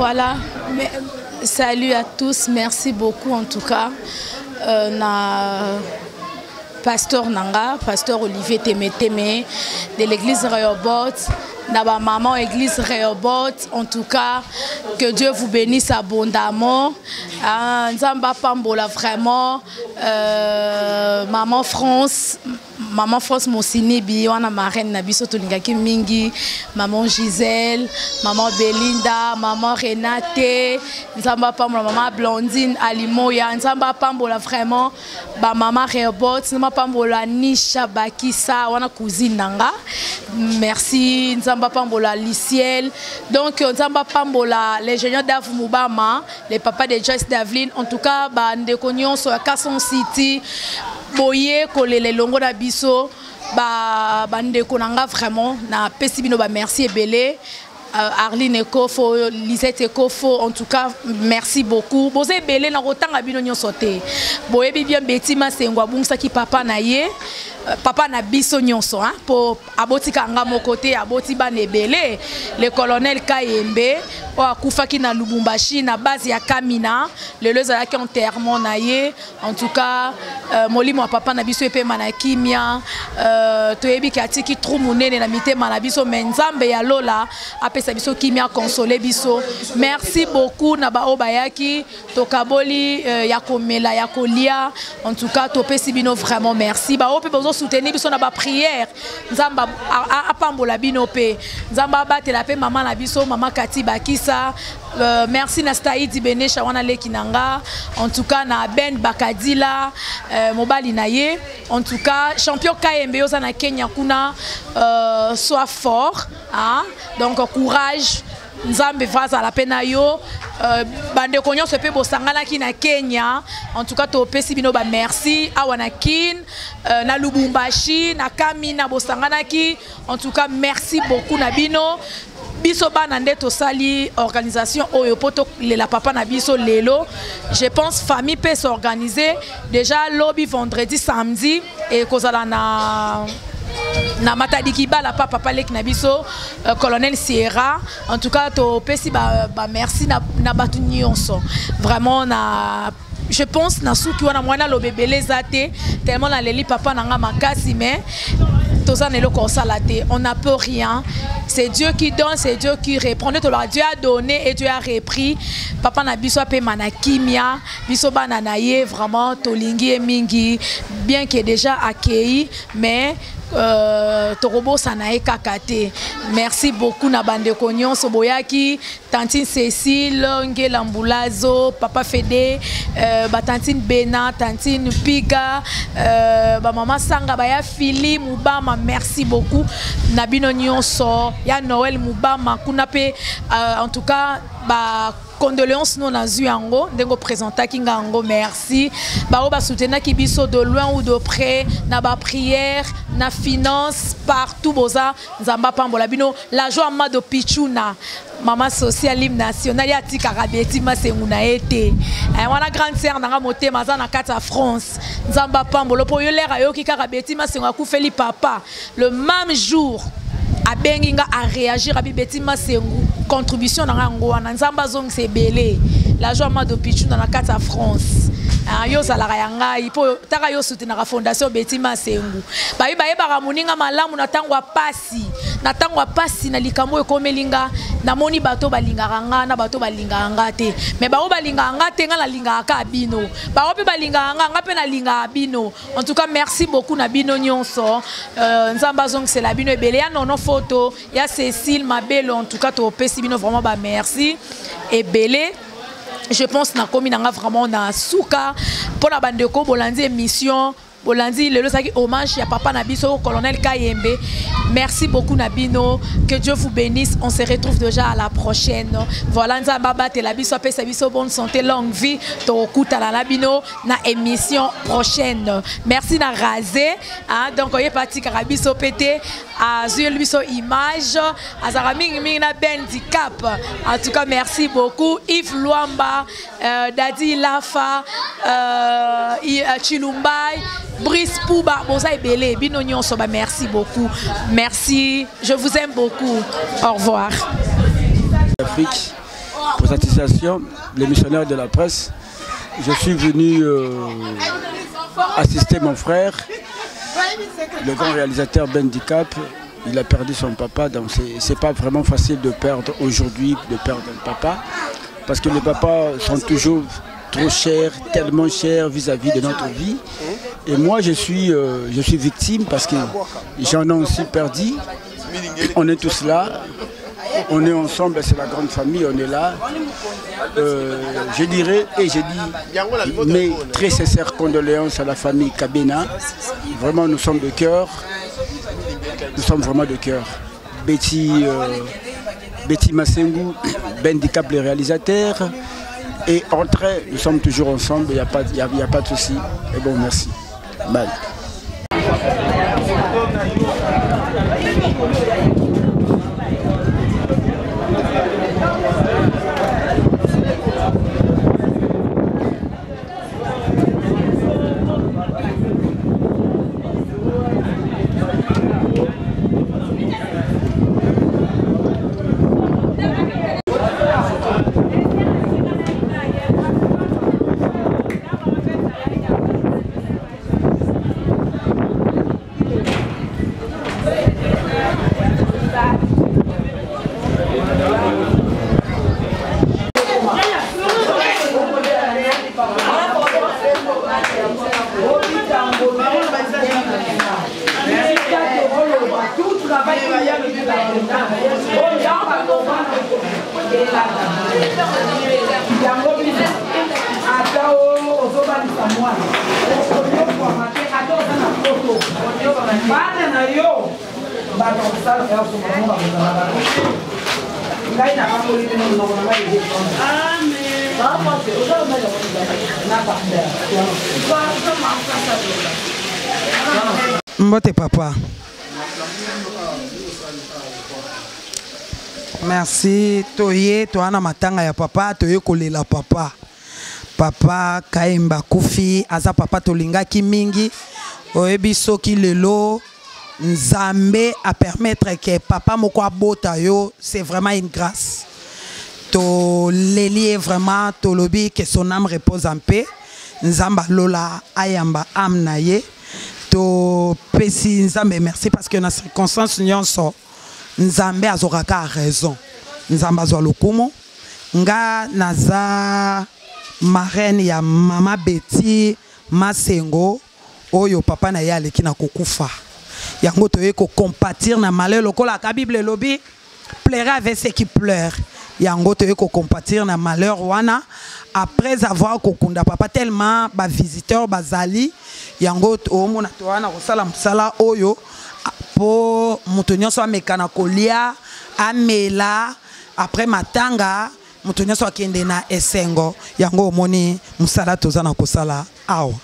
Voilà. Mais, salut à tous, merci beaucoup en tout cas. Euh, na pasteur nanga, pasteur Olivier Temeteme de l'église Rehoboth, na ba maman église Rehoboth, en tout cas que Dieu vous bénisse abondamment. Ah, Nzambe apambola vraiment euh, maman France Maman France Mosinibi, wana marraine na biso tolingaki mingi, maman Gisèle, maman Belinda, maman Renate, Nzambe apambola maman Blondine Alimoya, Nzambe apambola vraiment ba maman Rehoboth, Nzambe apambola Nisha Bakisa, wana cousine nanga. Merci Nzambe apambola Liciel. Donc Nzambe apambola l'ingénieur Dav Mubama, le papa de Joyce Davlin, en tout cas ba ndeko nyonso ya Carson City boye kolela elongo na biso ba bandeko na nga vraiment napesi bino ba merci ebele euh, Arline Ekofo, Lisette Ekofo, en tout cas, merci beaucoup. Boza ebele na kotanga bino nyonso te. Boyebi bien Betty Masengo abungisaki papa na ye, euh, papa na biso nyonso hein, po abotika nga moko te, aboti bana ebele. Le colonel Kayembe oyo akufaki na Lubumbashi na base ya Kamina, lelo ezalaki enterrement na ye. En tout cas, euh, molimo ya papa na biso epema na kimia. Euh, toyebi ke atiki trou monene na mitema na biso, mais Nzambe ya lola apesa biso kimia, console biso. Merci beaucoup na baoyo bayaki, tokaboli euh, ya komela ya kolia. En tout cas, topesi bino vraiment merci. Baoyo mpe bozo soutenir biso na ba prière, Nzambe apambola bino mpe Nzambe abatela mpe mama na biso, mama Kati Bakisa. Euh, merci na Staïdi Benesha wana leki na nga en tout cas na Ben Bakadila euh, mobali na ye en tout cas champion Kayembe oza na Kenya kuna euh, sois fort hein? Donc courage nzambe vazala mpe na yo euh, bandeko nyonso mpe bosanganaki na kenya en tout cas topesi bino bamerci awa na kin euh, na lubumbashi na kamina bosanganaki en tout cas merci beaucoup na bino biso bana nde tosali organisation oyo mpo tolela papa na biso lelo. Je pense famille mpe s'organiser déjà lobi vendredi samedi ekozala na na Matadi Kibala pa papa leki na biso euh, colonel Sierra. En tout cas topesi ba, ba merci na, na bato nyonso vraiment na je pense na suki wana mwana aloba ebele eza te tellement naleli papa na nga makasi mais toza na eloko kosala te, on n'a peut rien, c'est Dieu qui donne, c'est Dieu qui reprend. Nde tolobaka Dieu a donné et Dieu a repris. Papa na biso apema na kimia, biso bana na ye vraiment tolingi ye mingi, bien que déjà akei mais euh, tokobosana ye kaka te. Merci beaucoup na bandeko nyonso boyaki, tantine Cécile Ngela Mbulazo, papa Fede, euh, batantine Bena, tantine Piga, euh, bamama Sanga baya Fili Mubama, merci beaucoup na bino nyonso ya Noël Mubama kuna mpe euh, en tout cas ba condoléances no nazwi yango ndenge oprésentaki nga yango. Merci baoyo basoutenaki biso de loin ou de près na baprière, na finance, partout boza, Nzambe apambola bino. La joie Mado Pichuna, mama sociale hymne national ye atikaka Beti Masengu na ye te. Eh, wana grande sœur nanga motema aza na kati ya France, Nzambe apambola mpo yo lere ayoki kaka Beti Masengu akufeli papa, le même jour abengi nga aréagir abi Beti Masengu contribution na nga yango wana, Nzambe azongisa ebele. La joie Mado Pichuna na kati ya France. Ah, yo ozalaka ya ngai mpo taka yo soutenaka fondation Beti Masengu. Bayi bayebaka moninga malamu na ntango ya pasi, na ntango ya pasi na likambo oyo ekomeli nga, namoni bato balingaka nga na bato balingaka nga te, me bango balingaka nga te, nga nalingaka kaka bino, bango mpe balingaka nga, nga mpe nalingaka bino. En tout cas merci beaucoup na bino nyonso euh, Nzambe azongisela bino ebele ya nono photo ya Cécile Mabelo. En tout cas topesi bino vraiment ba merci ebele. Je pense nakomi nanga vraiment na suka mpona bandeko bolandi émission, bolandi lelo ezalaki hommage ya papa na biso colonel Kayembe. Merci beaucoup na bino, que Dieu vous bénisse, on se retrouve déjà à la prochaine. Voilà, Nzambe abatela biso, apesa biso bonne santé, longue vie, tokutana na bino na émission prochaine. Merci na Rasé hein, donc oye patikaka biso pe te, azwi biso image, azalaka mingimingi na Ben Dicap. En tout cas merci beaucoup Yves Luamba, euh, Dadi Lafa, euh, Chilumbai, Brice Pouba, boza ebele bino nyonso ba merci beaucoup, merci, je vous aime beaucoup, au revoir. Afrique. Pour satisfaction, les missionnaires de la presse, je suis venu euh, assister mon frère, le grand réalisateur Ben Dicap. Il a perdu son papa, donc c'est pas vraiment facile de perdre aujourd'hui, de perdre un papa, parce que les papas sont toujours trop chers, tellement chers vis-à-vis de notre vie. Et moi, je suis, euh, je suis victime parce que j'en ai aussi perdu. On est tous là, on est ensemble, c'est la grande famille, on est là. Euh, je dirais et je dis mes très sincères condoléances à la famille Kabena. Vraiment, nous sommes de cœur. Nous sommes vraiment de cœur. Betty, euh, Betty Masengu, Ben Dicap, le réalisateur. Et entre, nous sommes toujours ensemble, il n'y a, pas, y a, y a pas de souci. Et bon, merci. Bye. Yango biso ata ozobalisa mwana okonyokwama te ata oza na poto bana na yo bato kosala ya kosomba bakozala bato ngai napamboli bino monoko na ngai mbote papa merci toye toa na matanga ya papa toye kolela papa papa kaemba akufi aza papa tolingaki mingi oyebi soki lelo nzambe apermettre ke papa moko abota yo c'est vraiment une grâce toleli ye vraiment tolobi ke son âme repose en paix nzambe alola ayamba ame na ye topesi nzambe merci parce que na circonstance nyonso nzambe azokaka raison nzambe azwa lokumu nga naza marraine ya mama Betty Masengo oyo papa na ye aleki na kokufa yango toye kocompatir na malheur lokola ka bible elobi pleurer avec ceux qui pleurent yango toye kocompatir na malheur wana après avoir kokunda papa tellement bavisiteur bazali yango omona towana kosala mosala oyo mpo moto nyonso ameka na kolia amela après matanga moto nyonso akende na esengo yango omoni mosala toza na kosala awa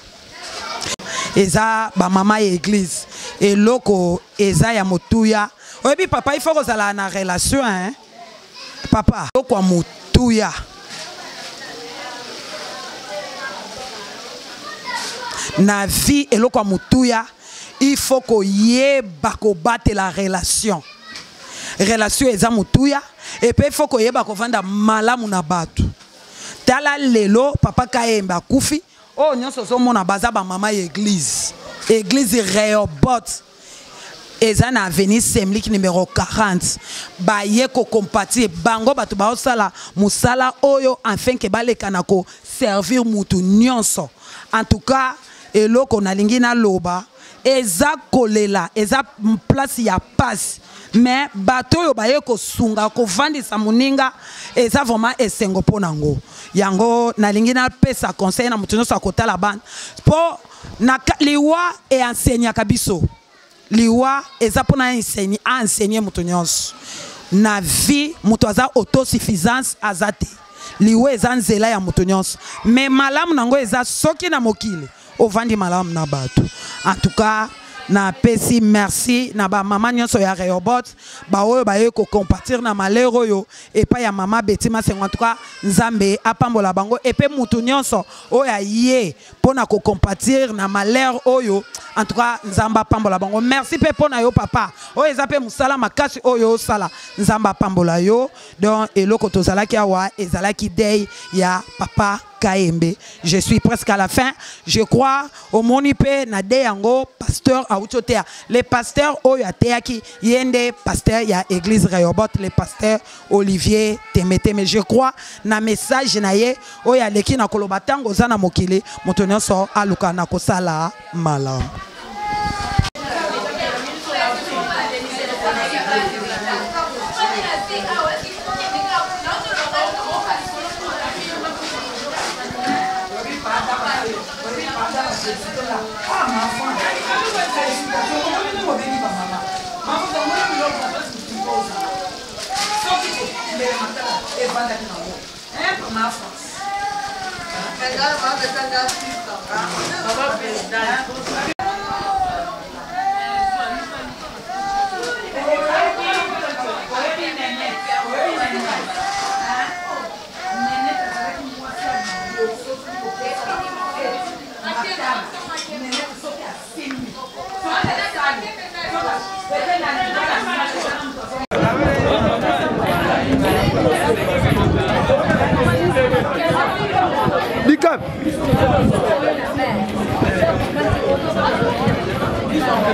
eza bamama ya eglise eloko eza ya motuya oyebi papa ifo kozala na relation hein? papa eloko ya motuya na vie eloko ya motuya il faut koyeba kobatela relation relation eza motuya epe il faut koyeba kovanda malamu na bato tala lelo papa kayembe akufi oyo nyonso ozomona baza bamama ya eglise eglise reobot eza na avenue semlik numero 40 baye kokompatir bango bato baosala mosala oyo afin ke baleka na koservir mutu nyonso en tout cas eloko nalingi naloba eza kolela eza place ya pasi mais bato oyo baye kosunga kovandisa moninga eza vraiment esengo mpo na yango yango nalingi napesa conseil na moto nyonso akotala bana mpo na liwa eenseignaka biso liwa eza mpo na enseigner aenseigner moto nyonso na vie moto aza autosuffisance aza te liwa eza nzela ya moto nyonso me malamu na yango eza soki na mokili ovandi malamu na bato en tout cas Napesi merci na ba mama nyonso ya Rehoboth, baoyo baye ko compatir na malheur oyo epai ya mama Betty Masengo. En tout cas, Nzambe apambola bango et pe mutu nyonso oyo aye pona ko compatir na malheur oyo. En tout cas, Nzambe apambola bango. Merci pe pona yo papa. Oyo eza pe musala makasi oyo osala. Nzambe apambola yo. Donc eloko tozalaki awa ezalaki day ya papa Kayembe. Je suis presque à la fin. Je crois omoni pe na day yango pasteur auti oteya. Le pasteur oyo ateyaki ye nde pasteur ya église Rehoboth, le pasteur Olivier Temeteme. Je crois na message na ye oyo aleki na koloba tango oza na mokili moto nyonso aluka na kosala malamu. Dicap.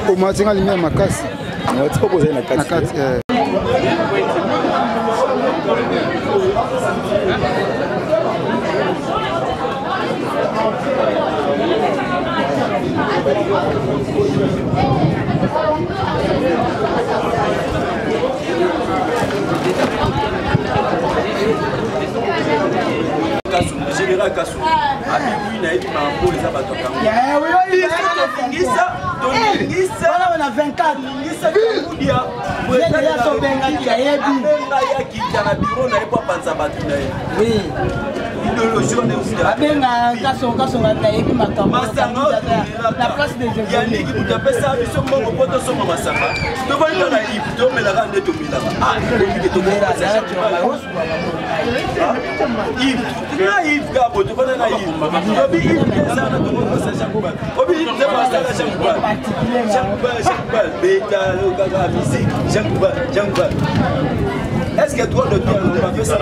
Omati nga lumière makasi. Na kati. Général Kassou, abi oui nayebi makambo eza bato ya kango toningisa toningisa na 24 ningisa kamudia abenga ye akita na biro na ye po apanza bato na ye idéologie wana abenga kasonga kasonga nayebi makambo masanga na place des yaniki moto apesa biso mbongo mpo tosomba masanga tobandi kaka ive tomelaka nde tomelaka olike Yves, na Yves Gabo, tofanda na Yves. Obi Yves eza na tokopesa Jean Goubal. Obi Yves nde basala Jean Goubal. Jean Goubal, Jean Goubal, beta kaka musique, Jean Goubal, Jean Goubal. Est-ce que droit d'auteur on va faire ça?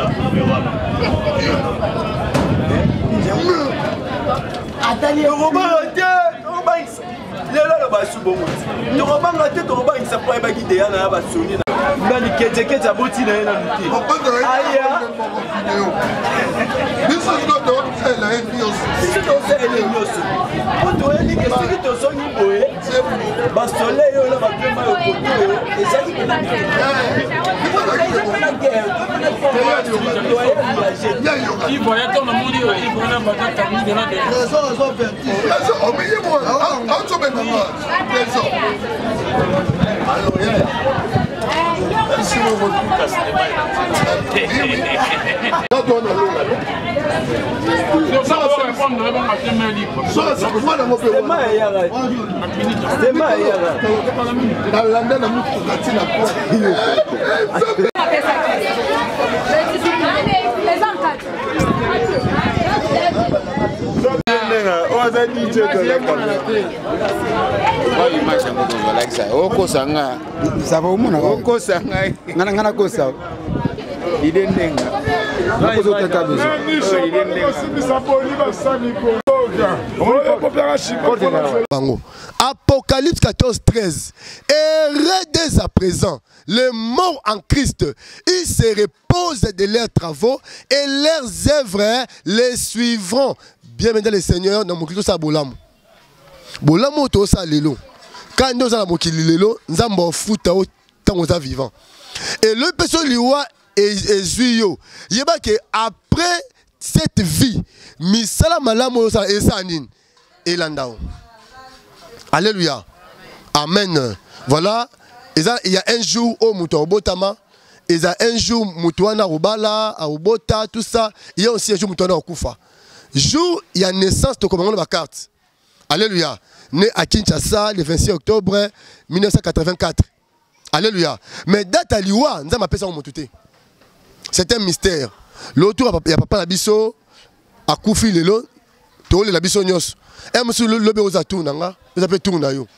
Atali tokobanga te, tokobangisa. Lelo aloba su bongo te. Tokobanga te, tokobangisa mpo ayebaki deya na ya basoni na nani kejekete aboti na ye nanu te. Aya. Biso tosalela ye nyonso. Biso tosalela ye nyonso. Mpo toyebi ke soki tozongi boye basoleil oyo na bapema yo koto oyo ezali mpena Nalanda na motuka ntina oyo aza DJ okosa nga sava omona okosa ngai nga nakosa Dide Ndenga nakosa oteka biso Bango. Apocalypse 14, 13. Heureux dès à présent, les morts en Christ, ils se reposent de leurs travaux et leurs œuvres les suivront. Bien dans le Seigneur, dans mon Christ, ça bolamu. Bolamu to ça lelo. Quand nous avons mokili lelo, nzambo futa o tango za vivant. Et le peso liwa ezui yo. Yeba que après cette vie, misala malamu ça esa nini elanda. Alléluia. Amen. Voilà, il y a un jour au muto botama, il y a un jour muto wana rubala, arubota, tout ça, il y a aussi un jour muto wana okufa. Jour il y a naissance to komanga ba carte. Alléluia. Né à Kinshasa le 26 octobre 1984. Alléluia. Mais date à liwa, nzambe apesa ngo moto te. C'est un mystère. L'autre ya papa na biso akufi lelo tolela biso nyonso. Eh mosusu lobi oza tour na nga, oza pe tour na yo.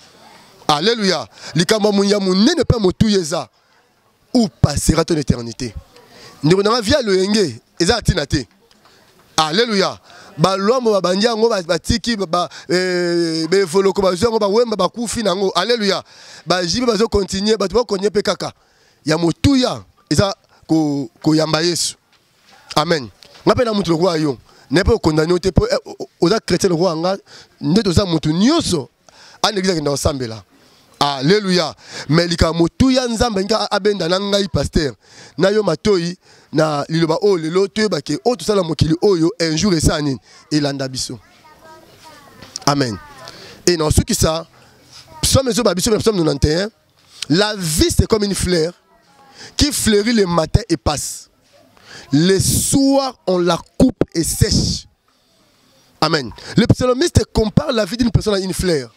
Alléluia. Likambo ya munene pe motuya eza. Où passera ton éternité? Ndeko na nga via loyenge eza tina te. Alléluia. Balwambo babandi yango batiki bevoloko bazwi yango bawemba bakufi na yango. Alléluia. Bajibe bazo continuer, bato bakonye mpe kaka ya motuya eza koyamba Yesu. Amen. Nga mpe na motu lokola yo naye mpe okondane yo te mpo oza chrétien lokola nga nde toza motu nyonso ana eglise akenda kosambela. Alléluia. Mais likambo motuya Nzambe alingi abenda na ngai pasteur na yo matoi na liloba oyo lelo toyeba ke oyo tosala mokili oyo un jour esala nini elanda biso. Amen. Et na osukisa psaume ezoba biso na psaume 91, la vie c'est comme une fleur qui fleurit le matin et passe. Le soir on la coupe et sèche. Amen. Le psalmiste compare la vie d'une personne à une fleur.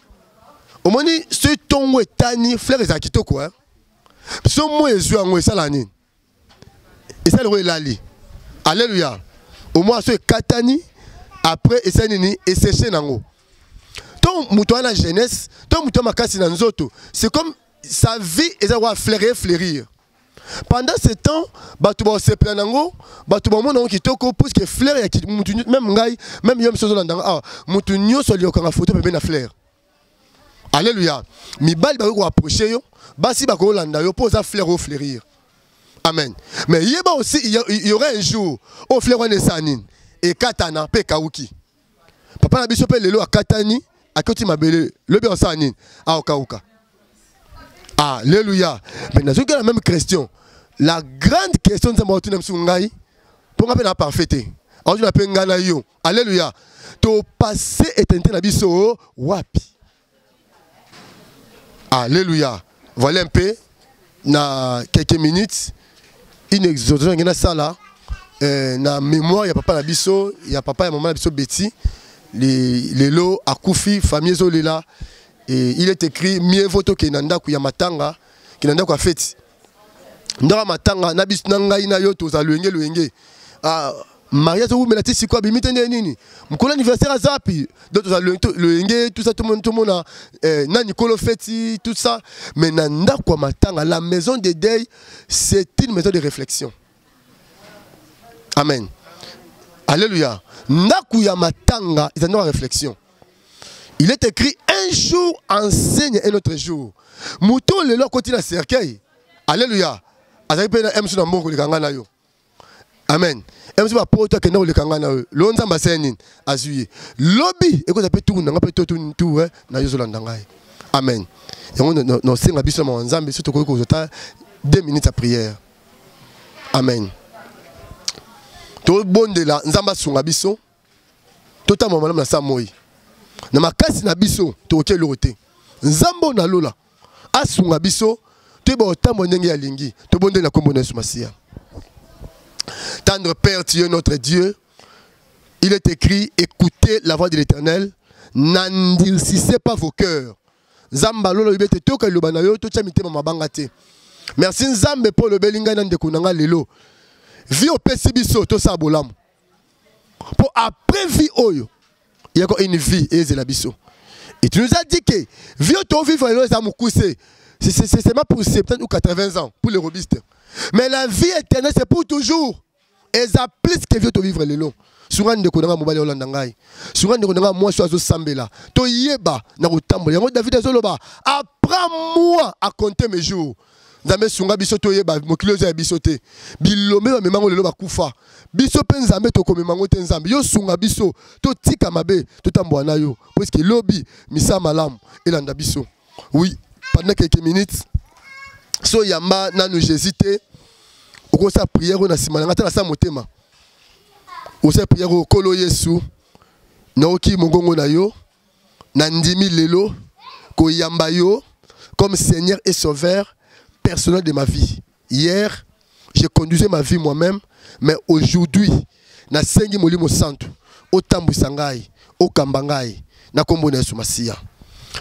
Omoni ce tongo etani fleur ezala kitoko hein. So mo ezwi yango esala nini? Esala yango elali. Alléluia. Au moins so ekatani après esali nini? Eséché nango. To moto wana jeunesse, to moto makasi na nzoto, c'est comme sa vie eza kwa fleurir fleurir. Pendant ce temps, bato ba sepela nango, bato ba mona kitoko puisque fleur ya mutu même ngai, même yo msozo landanga ah, mutu nyoso liokanga photo pembe na fleur. Alléluia. Mibali ba ko approcher yo, basi ba ko landa yo poza fleur au fleurir. Amen. Mais yeba aussi il y aura un jour au fleur wana esanine et katana pe kauki. Papa na biso pe lelo akatani akoti mabele lobi osala nini? Aokauka. Alléluia. Mais nazoki la même question. La grande question nzambe otuna biso ngai mpo nga mpe na parfait te. Aotuna mpe ngai na yo. Alléluia. To passer éternité na biso wapi? Alléluia. Voilà un peu na quelques minutes une exhortation ngena sala na mémoire ya papa na biso, ya papa ya maman na biso Betty. Lelo akufi famille ezolela et il est écrit mieux vaut que na ndako ya matanga que na ndako ya fête. Ndako ya matanga na biso na ngai na yo toza loyenge loyenge. Ah, mariage oumela ti sikoyo abimi te nde nini? Mokolo anniversaire azapi. Donc toza loyenge tout ça tout le monde tout le monde na Nicolo fête tout ça mais na ndako ya matanga la maison de deuil c'est une maison de réflexion. Amen. Alléluia. Ndako ya matanga est une réflexion. Il est écrit un jour enseigne un autre jour. Muto lelo akoti na cercueil. Alléluia. Azali pe na MC na mbongo koleka nga na yo. Amen. MC ba poto akenda koleka nga na yo. Lo Nzambe asali nini? Azwi ye. Lobi ekozala pe tour na nga pe to tour tour, hein, na yo zolanda ngai. Amen. Yango na senga biso na Nzambe soki tokoki kozota 2 minutes ya prière. Amen. Tobondela Nzambe asunga biso. Totamba malamu na sa moi. Na makasi na biso tokoki eloko te. Nzambe na lola asunga biso toyeba kotambola ndenge ya lingi. Tobondela na kombo na Yesu Masiya. Tendre Père, tu es notre Dieu. Il est écrit, écoutez la voix de l'Éternel, n'endurcissez pas vos cœurs. Nzambe alola oyebi ete toyoka liloba na yo, totia mitema mabanga te. Merci Nzambe mpo olobeli ngai na ndeko na ngai lelo. Vie opesi biso tosala bolamu. Po après vie oyo, il y a encore une vie ezela biso. Et tu nous as dit que vie oyo vivre lelo eza mokuse. C'est seulement pour 70 ou 80 ans pour les robustes. Mais la vie éternelle c'est pour toujours. Eza plus que vie to vivre lelo. Sunga ndeko na nga mobali olanda ngai. Sunga ndeko na nga mwasi azo sambela. To yeba na kotambola. Yango David azoloba, apprends-moi à compter mes jours. Nzambe sunga biso to yeba mokili oyo ya biso te. Bilombe ba memango lelo bakufa. Biso pe Nzambe tokomema ngo te Nzambe. Yo sunga biso to tika mabe to tambola na yo. Puisque lobi misa malamu elanda biso. Oui, pendant quelques minutes so yamba nanu Jésus te okosa prière na sima na ngata na sa motema. Osa prière okolo Yesu naoki mongongo na yo na ndimi lelo koyamba yo comme Seigneur et Sauveur personnel de ma vie. Hier, je conduisais ma vie moi-même, mais aujourd'hui, na sengi molimo santu, otambwisa ngai, okamba ngai, na kombo na Yesu Masiya.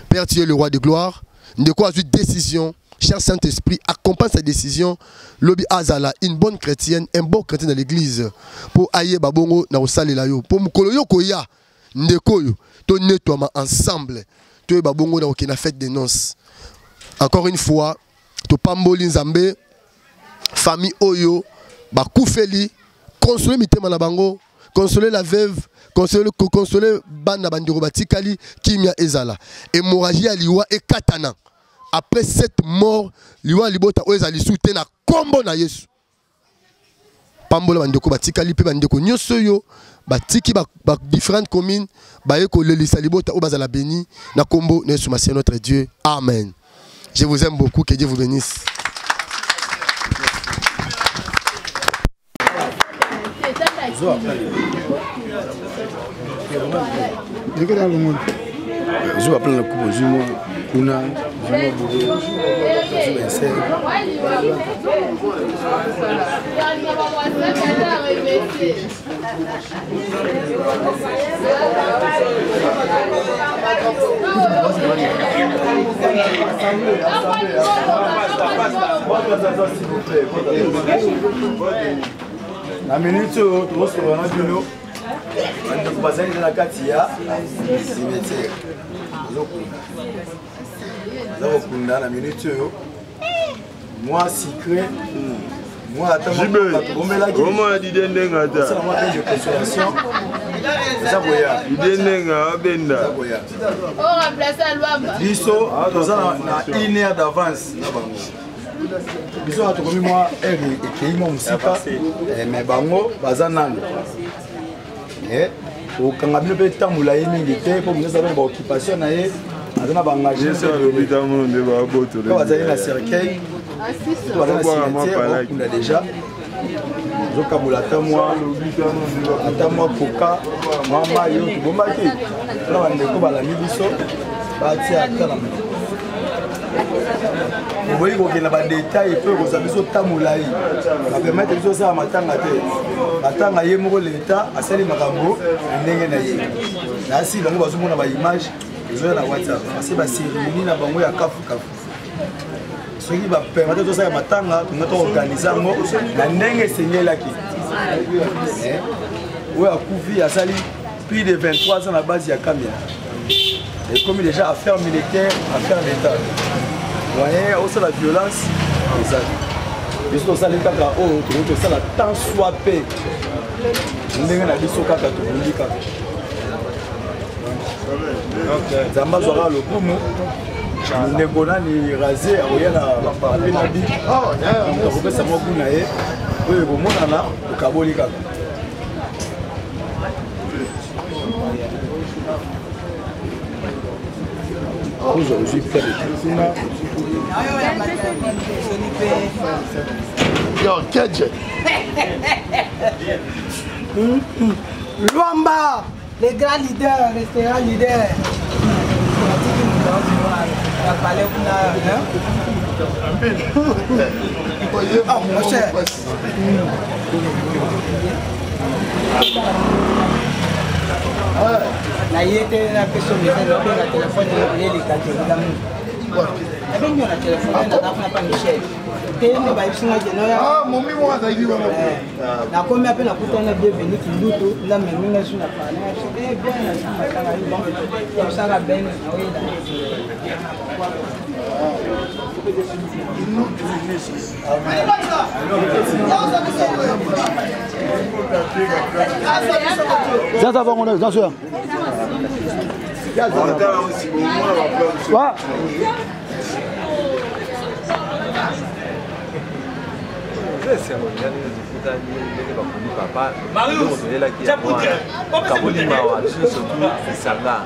Père, tu es le roi de gloire. Ndeko azwi décision. Cher Saint-Esprit, accompagne sa décision. Lobi azala, une bonne chrétienne, un bon chrétien dans l'église. Pour ayeba bongo na kosalela yo. Pour mokolo yo koya, ndeko yo, to nettoiement ensemble. Toyeba bongo na kokenda fête de noces. Encore une fois, topamboli Nzambe, famille oyo, bakufeli, consoler mitema na bango, consoler la veuve, consoler, consoler bana bandeko batikali, kimia ezala. Hémorragie ya liwa ekatana. Après cette mort, liwa libota oyo ezali su te na kombo na Yesu. Pambola bandeko batikali mpe bandeko nyonso oyo batiki ba, ba différentes communes baye kolelisa libota oyo bazala béni na kombo na Yesu Masiya notre Dieu. Amen. Je vous aime beaucoup, que Dieu vous bénisse. Zuwa plein na kubo zwi mwa kuna zwi mwa boye zwi bainser. Na minute oyo tokosolola na bino, bandeko bazali na kati ya cimetière, bazokunda, baza kokunda na minute oyo. Mwa secret, mwa ata bomelaki Didie Ndenga ata mwa peine de consolation eza koya. Didie Ndenga abenda. Eza koya. Biso toza na une heure d'avance na bango. Biso awa tokomi mwa heure ekei mwa mosika, mais bango baza nano. Okanga bino mpe ntango molai mingi te, mpo moto aza na baoccupation na ye, aza na baengagement, bazali na cercueil to baza na cimetière bakunda déjà. Ozokabola ata mwa koka, mwa mai oyo tobombaki mpona bandeko balandi biso, batia ata na monoko. Oboyi kokenda badetail mpo ekozwa biso ta molai, bapermettre biso osala matanga te. Matanga ye moko leta asali makambo na ndenge na ye. Nasi bango bazomona baimage ezoya na WhatsApp, parce bacérémonie na bango ya kafukafu. Soki bapermettre tosala matanga, tonga toorganize yango na ndenge esengelaki. Oyo akufi asali plus de 23 ans na base ya Kamina, ekomi déjà affaire militaire, affaire d'état. Moyen osala violence ezali. Biso tosali kaka oyo tokoki tosala, tant soit pe ndenge na biso kaka tobundi kaka. Nzambe azwaka lokumu. Ndeko nani Raze akoya na pape na bi, akopesa mwa ku na ye oyo ekomonana, tokaboli kaka. Ozwa ozwi kuna. Yo, Kedje. Luamba, le grand leader restera leader. Na palais kuna, hein? Oh, mon cher. Na ye te, napesa message, nabenga telefone oyeleka te. Nabengi yo na telefone, naza kuna pa Michel te, nde bayebisi nga ke noya. Nakomi ape, nakutani na Bienvenu Kindutu, na memi nga su na parle bien na bon, yebisaka ben naoyela. Zaza bango zaza. Wa. Ndenge ndenge bakomi papa toyelaki kaboli mawa, biso nyonso tu lisanga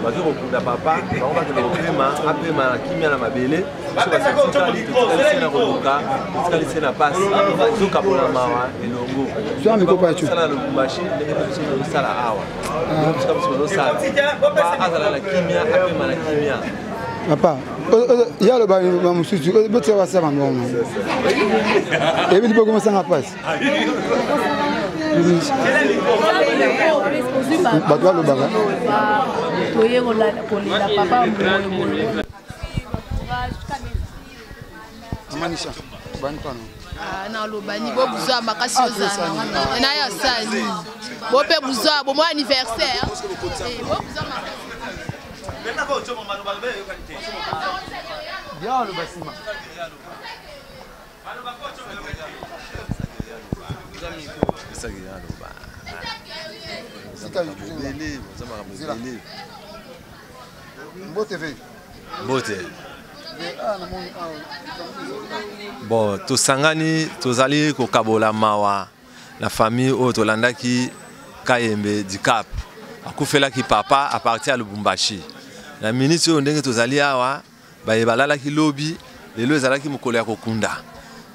bazoki kokunda papa. Bango bakende kopema, apema na kimia na mabele. Biso batikali, totikali se na koluka, totikali se na pasi, tozokabola mawa elongo. Sala na Lubumbashi ndenge biso tozosala awa, biso biso bazosala. Azala na kimia, apema na kimia. Papa ye aloba bamosusu botika basala bango wana, eyebi liboki mosanga mpasi, bato balobaka. Toye kolela papa boye. Amanisha, bani pano. Ah, nalobani bo buzwa makasi ozala na ya sani bo mpe buzwa bo mo anniversaire eh, bo buzwa makasi. Mbote ve. Mbote. Bon, tosangani, tozali kokabola mawa na famille oyo tolandaki Kayembe du Cap akufelaki papa à partir ya Lubumbashi. Na minute oyo ndenge tozali awa, baye balalaki lobi, lelo ezalaki mokolo ya kokunda.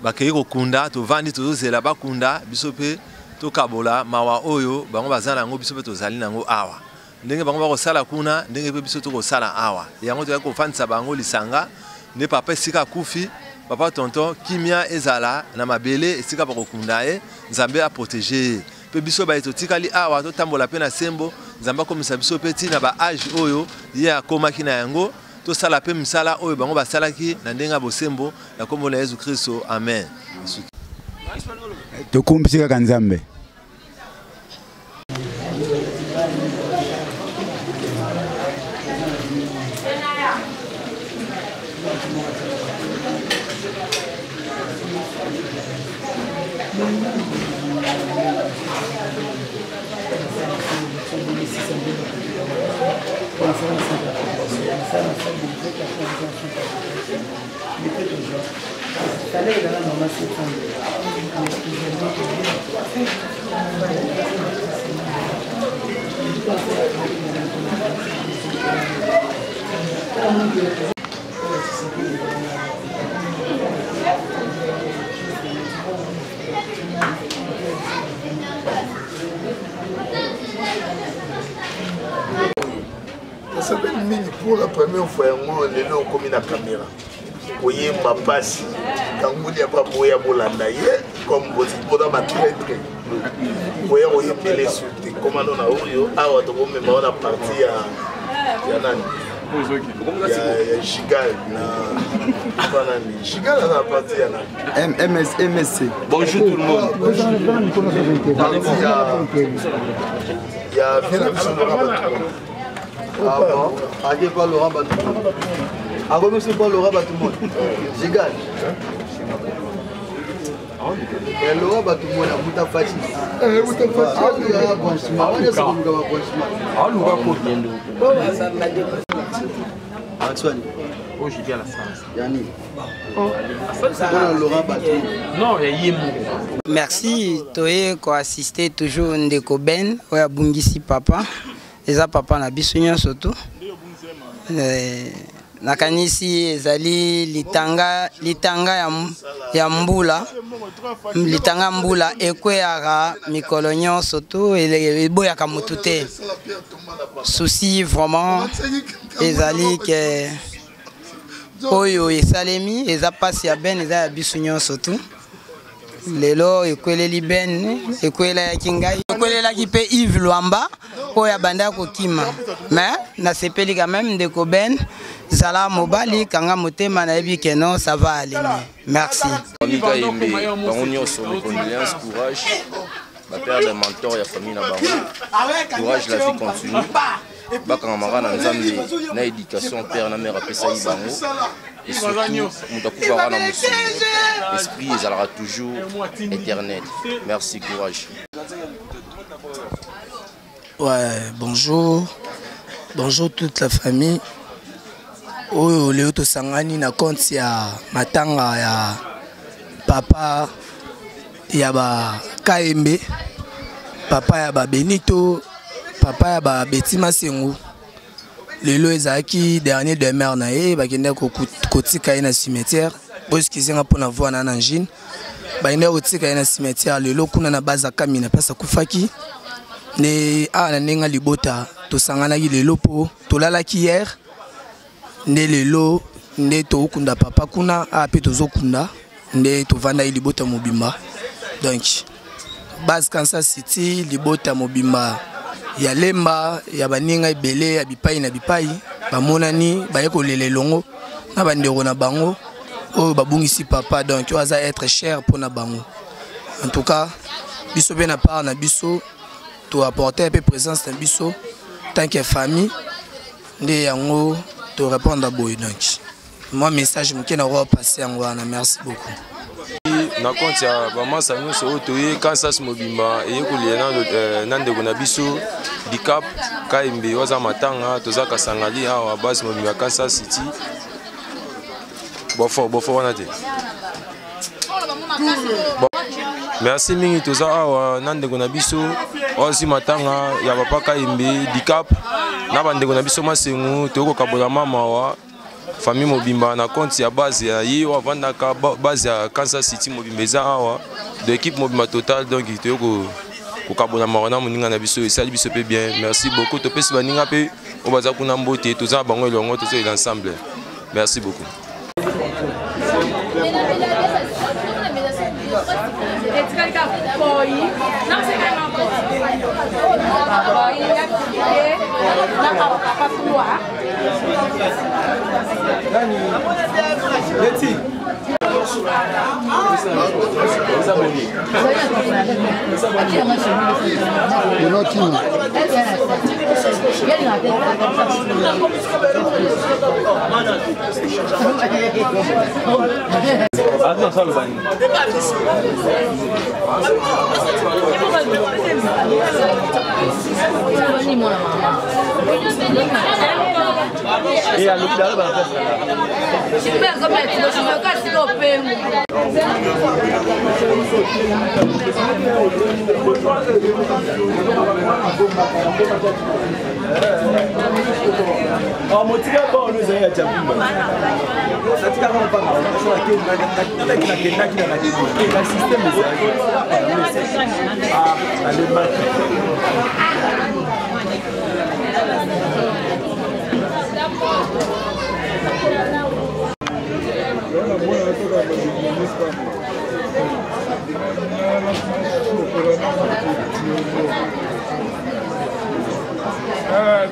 Bakei kokunda, tovandi tozozela bakunda, biso mpe tokabola mawa oyo bango baza na yango, biso mpe tozali na yango awa. Ndenge bango bakosala kuna, ndenge mpe biso tokosala awa. Yango toyaki kofandisa bango lisanga nde papa esika akufi, papa tonton, kimia ezala na mabele esika bakokunda ye, Nzambe aprotege ye. Mpe biso baye totikali awa totambola mpe na sembo, Nzambe akomisa biso mpe ti na ba age oyo ye akomaki na yango, tosala mpe misala oyo bango basalaki na ndenge ya bosembo, na kombo na Yesu Kristo, amen. Tokumbisi kaka Nzambe. Nasepeli mingi pour la première fois yango lelo okomi na caméra koyemba mpasi kanguli ya baboya bolanda ye comme boza batraitre boya koyembela esu te komano na oyo awa tokomema wana parti ya ya nani ya gigal na banani gigal aza na parti ya nani MS, MSC. Bonjour tout le monde. Parti ya ya vie na biso Laurent Batumon. Ah bon? Ake pa Laurent Batumon. Akomi pa Laurent Batumon. Gigal. Ya Laurent Batumon abuta faci. Aluka branchement. Wana sokoluka ba branchement. Aluka kota. Antoine. Oh, j'ai dit à la France. Yani. Laurent Batumon. Non, il y a moko. Merci, toye ko assister toujours ndeko Ben oyo abungisi papa. Eza papa na biso nyonso tu. Nakanisi ezali litanga, litanga ya, ya mbula, litanga mbula ekweyaka mikolo nyonso tu, eboyaka motu te. Souci vraiment ezali ke oyo esalemi eza pasi ya Ben, eza ya biso nyonso tu. Lelo ekweleli Ben, ekwelelaki ngai, ekwelelaki mpe Yves Luamba oyo abanda kokima. Mais nasepeli quand même ndeko Ben, zala mobali, kanga motema, nayebi ke non, ça va aller mieux. Merci. Famille Kayembe, bango nyonso, mes condoléances, courage. Ba père de mentor ya famille na bango. Courage, la vie continue. Bakangamaka na Nzambe na éducation père na mère apesaki bango. Et surtout, moto akufaka na mosuni. Esprit ezalaka toujours éternel. Merci, courage. Ouais, bonjour. Bonjour toute la famille. Oyo leo tosangani na compte ya matanga ya papa ya ba Kayembe, papa ya ba Benito, papa ya ba Betty Masengu. Lelo ezalaki dernier demeure na ye, bakendaki kotika ye na cimetière. Boexcuse nga mpona voix na na angine. Bakendaki kotika ye na cimetière lelo kuna na base ya Kamina, place akufaki. Ne awa na ndenge libota tosanganaki lelo po tolalaki hier, nde lelo nde tokunda papa kuna, awa pe tozokunda, nde tovandaki libota mobimba. Donc base Kansas City, libota mobimba ya Lemba, ya baninga ebele ya bipai na bipai bamonani baye kolela elongo na bandeko na bango oyo babungisi papa, donc oyo aza être cher mpona bango. En tout cas biso mpe na part na biso toapporte mpe présence na biso tant que famille, nde yango torépondre boye. Donc moi message moke na kopasse yango wana. Merci beaucoup. Na compte ya bamasa nyonso oyo toye Kansas mobimba eye kolia na ndeko na biso Dicap Kayembe oyo aza matanga, toza Kasangali awa, base mobimba ya Kansas City. Bofo bofo wana te. Bon, merci mingi. Toza awa na ndeko na biso oyo azwi matanga ya papa Kayembe Dicap na bandeko na biso Masengu. Toyei kokabola mamawa famille mobimba na compte ya base ya ye oyo avandaka, base ya Kansas City mobimba eza awa, de équipe mobimba total. Donc toyei kokabola mawa na moninga na biso, esali biso mpe bien. Merci beaucoup. Topesi baninga mpe oyo baza kuna mbote, toza na bango elongo, tozolela ensemble. Merci beaucoup. Etikali kaka poi na papa kuwa. Leti. Motika bon ezali ya Jabumba, natikaka mopanga nakendaki na na systeme ezalaki alembaki.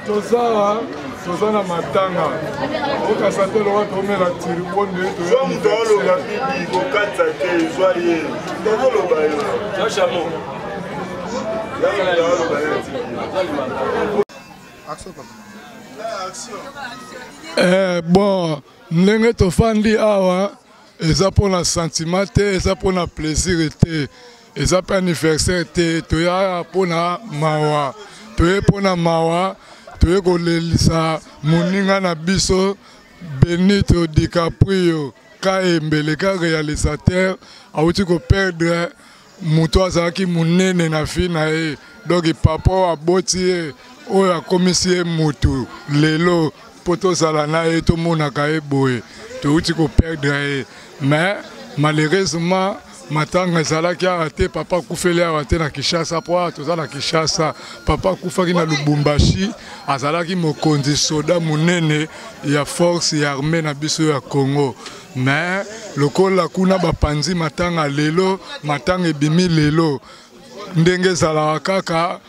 Toza toza na matanga, okasa te loka tomela tiribo nde. Zwa moto aloba bibi kokatisa te, zwa ye tozoloba yo. Eh, bon, ndenge tofandi awa eza mpona sentiment te, eza mpona plaisir te, eza mpe anniversaire te. Toya mpona mawa, toye mpona mawa, toye kolelisa moninga na biso Benito DiCaprio Kayembe, le grand réalisateur, awuti koperdre moto azalaki monene na vie na ye, donc papa oyo aboti ye, oyo akomisi ye motu lelo mpo tozala na ye, tomonaka ye boye. Touti koperdre ye, mais malheureusement matanga ezalaki awa te. Papa akufeli awa te na Kinshasa, mpo awa toza na Kinshasa. Papa akufaki na Lubumbashi. Azalaki mokonzi soda monene ya force ya armée na biso ya Congo. Mais lokola kuna bapanzi matanga lelo, matanga ebimi lelo, ndenge ezalaka kaka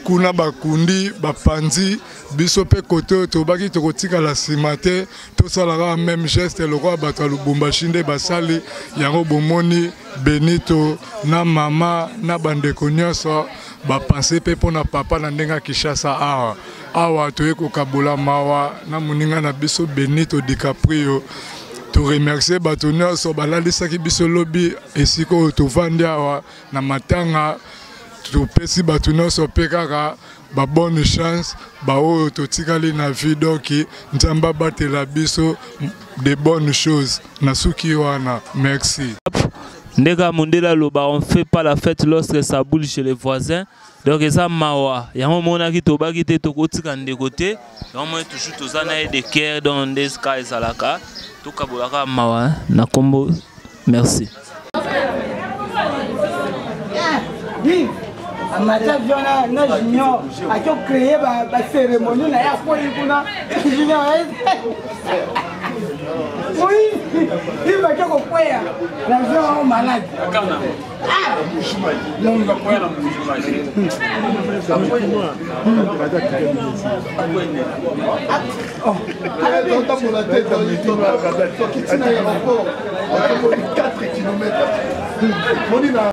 kuna bakundi bapanzi, biso mpe kote oyo tobaki tokotikala nsima te, tosala kaka même geste lokola bato ya Lubumbashi nde basali yango. Bomoni Benito na mama na bandeko nyonso bapense mpe mpo na papa na ndenge ya Kinshasa awa. Awa toye kokabola mawa na moninga na biso Benito DiCaprio. Toremercie bato nyonso balalisaki biso lobi esika oyo tovandi awa na matanga. Topesi bato nyonso mpe kaka babonne chance, baoyo totikali na vie. Donc Nzambe abatela biso de bonnes choses. Na suki wana, merci. Ndenge mondele aloba, on fait pas la fête lorsque ça boule chez les voisins. Donc eza mawa yango omonaki tobaki te, tokotika ndeko te. Yango moi toujours toza na ye de cœur. Donc nde ka ezalaka, tokabolaka mawa na kombo. Merci. Amata avion na Junior, aki ocréer bacérémonie na ye, akwei kuna Junior. Oui, il va kokweya l'avion ao malade. Otambola te tokiti na aéroport, otamboli 4 km moni na.